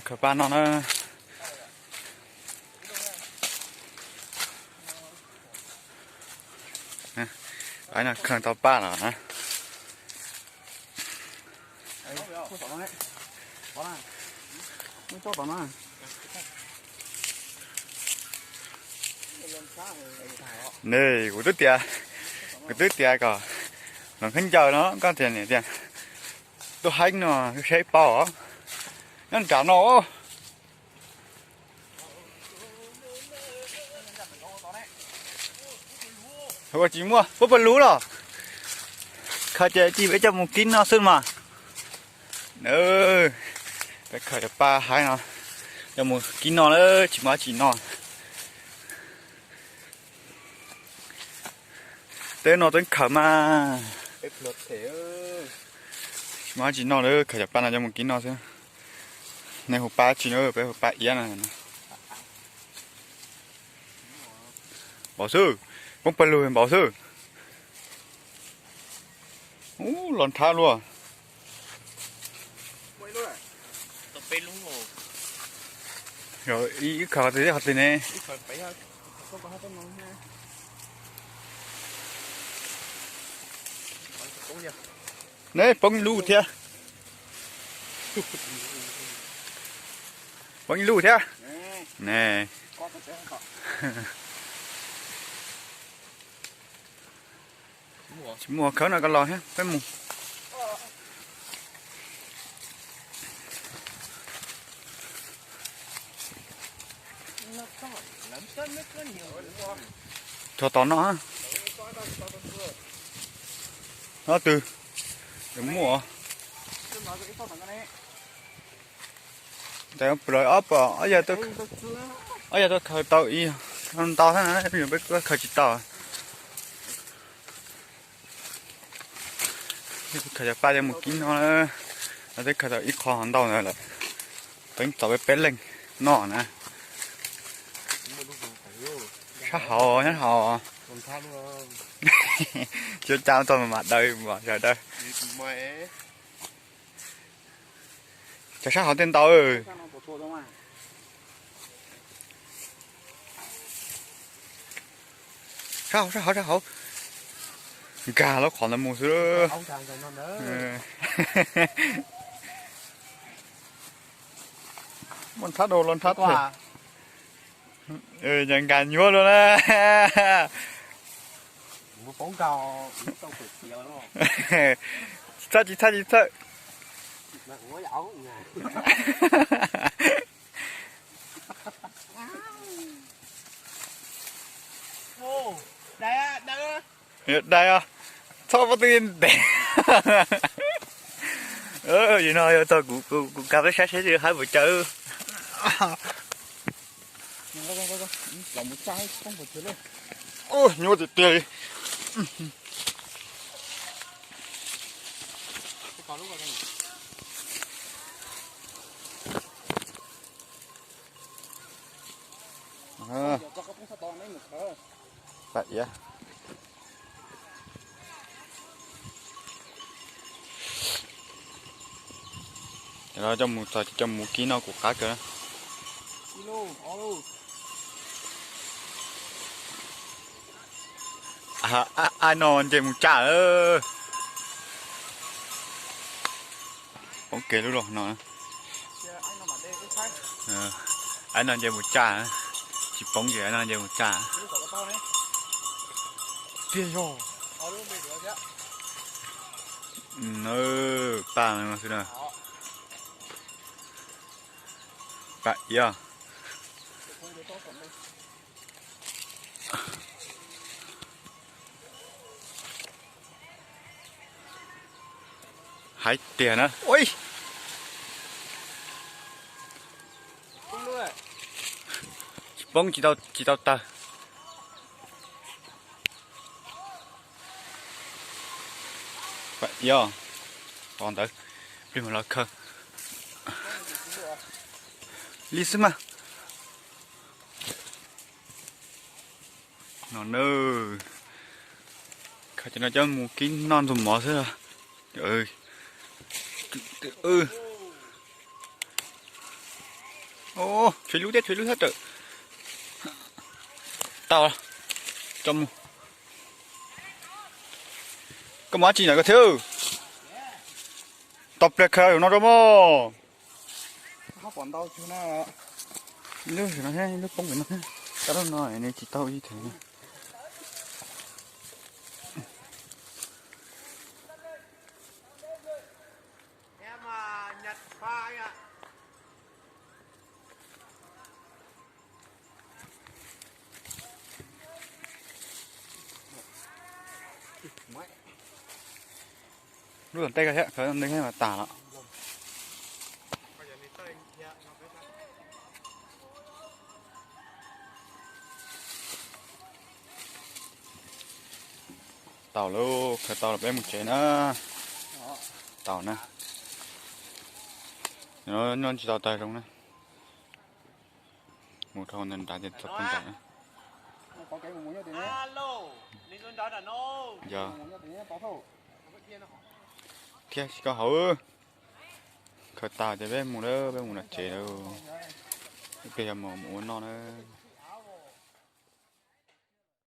Khaws paj no na. Aib no khaws tau paj lawm na. Ne, kuv twb tias, kuv twb tias kom los khaub ncaws no koj tias niam tias tuaj haib no saib paub nyob nram no. Ua tsis muaj, puab pawg lug los? Khaws ces cia peb coj mus kib noj xwb mas. Peb khaws cov paj haib no coj mus kib noj lawm, tsis muaj dab tsi noj. Teb no tseem khaws mas. Tsis muaj dab tsi noj lawm, khaws cov paj no coj mus kib noj xwb. Nej hu paj tsi na, peb hu paj iab no. Npaum xwb, poob pawg lug npaum xwb. Ub, los nrhab luaj. Ib khaws qhov twg qhov twg ne. Ne poob ib lub thiab. Poob ib lub thiab. Ne. Tsis muaj khawb no koj los thiab peb mus. Tso tom no. Ob tug, muaj. Ob yog tuaj khaws tau ib, ntau thiab na, peb khaws tsis tau. Khaws cov paj coj mus kib noj, twb khaws tau ib qho ntau ntawd lawm. Peb txaus peb peb leeg noj na. Sab hauv, sab hauv. Tsis ua cas, txog mam daws, mam sawv daws. Cov sab hauv tej ntau. Sab hauv, sab hauv, sab hauv. Nkag lub qhov ntawd mus xwb. Muaj nrhab dua los nrhab thiab. Nkag nyuaj luaj na. Tsis txhawj, tsis txhawj, tsis txhawj. Dai os, txhob pob tw ntev. Yog no yog txog kuv, kuv kav peb saib seb haib puas cawv. Nyuaj tiag tiag li. Paj iab. Coj mus txog ces coj mus kib noj kuv qab kawg. Aib no nce mus tsaj lawm. Poob kev lub los no. Aib no nce mus tsaj, tsis poob ces aib no nce mus tsaj. Tiag yog. Paj no xwb na. Paj iab. Haib tiag na. Ui, tsis poob, tsis tau, tsis tau tawg. Paj iab, qhov ntawd, plig mus los khaws li xwb mas. No na, khaws cov no coj mus kib noj ntxuag mov xwb. Twb, twb, twb. Tshuav lub thiab, tshuav lub thiab rawm. Tau, tso mus. Koj mus dab tsi na koj thiab? Tau pliag khaws no rau mog. Lub no thiab, lub poob pem no thiab. Tau lub no nws tsis tau ib theem. Lub tom ntej ko thiab, khaws tom ntej thiab mas tas lawm. Tau lawm, khaws tau lawm peb mus tsev na. Tau na. Nyob tsis tau tawg zoo na. Mus dhau ntawd nrad ces txog pem nrad na. Yog. Thiab tsis koj hauv. Khaws tas ces peb mus lawm, peb mus nram tsev lawm. Ib pliag yog mus mus ua noj na.